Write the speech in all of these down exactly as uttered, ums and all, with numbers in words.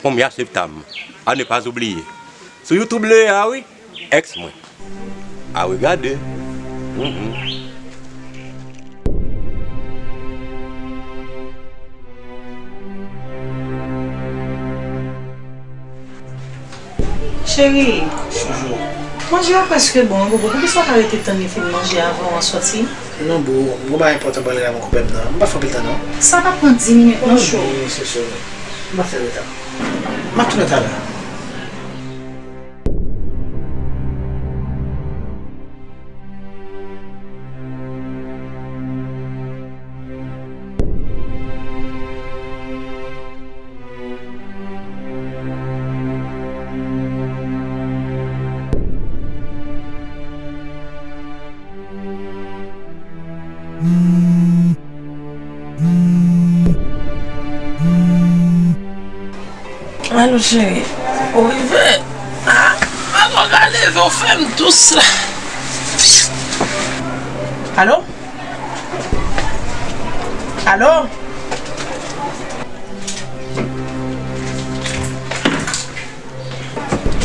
Ponmyas Eftam, à ne pas oublier. Sou YouTube Lea wi, ex mwen. À regarder. Mhm. Cheri, manje a prèske bon, boo. Poukisa w pa rete tann li fin manje avan w sòti? Non, boo, m gon bagay enpòtan pou al regle avèk konpè m nan. M pa fè anpil tan, non. Sa p ap pran dis minit, non, cho. Wi, se sou. M pa fè reta. M ap tounen talè. Alo, cheri. Ou rive? Ah, avan w ka leve, w fè m dous la. Alo? Alo?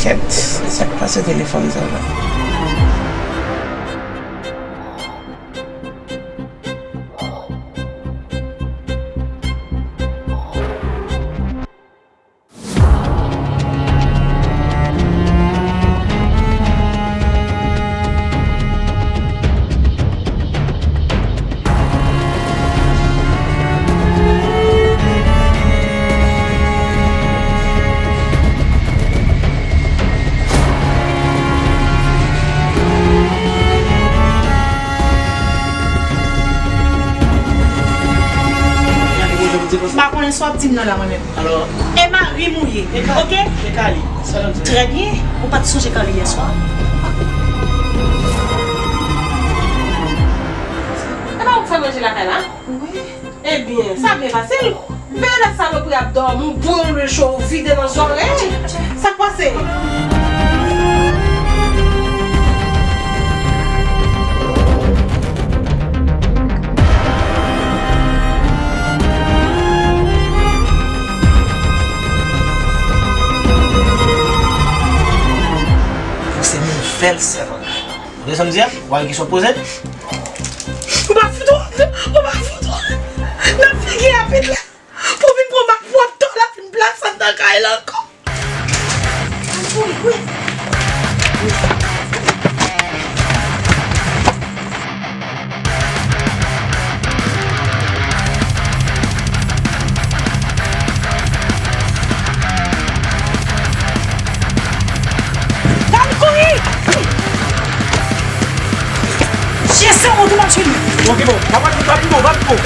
Kèt, sa k pase telefòn sa la? M pa konnen sa w ap di m nan la mwen menm. E mari m ou ye, oke? Trè byen, ou pa t sonje Carly yè swa? E pa ou k fè manje lakay la? Wi. Ebyen, sa byen fasil. Veye lè salopri ap dòmi, w bwè yon lwil cho, w vide nan zòrèy. Sa k pase? Ou se nouvèl sèvant la. Ou tande sa m di a? Ou pa gen kesyon poze? Ou pa fout wont? Ou pa fout wont? Nan figi a pitit la. Pou vin pran mak pwòp tan la vin plase anndan kay la ankò. Al kouri, kouri. Al kouri! Chen sanwont ou mache li. Ok, bon. Pa pati, pa pi bon, pa pi bon.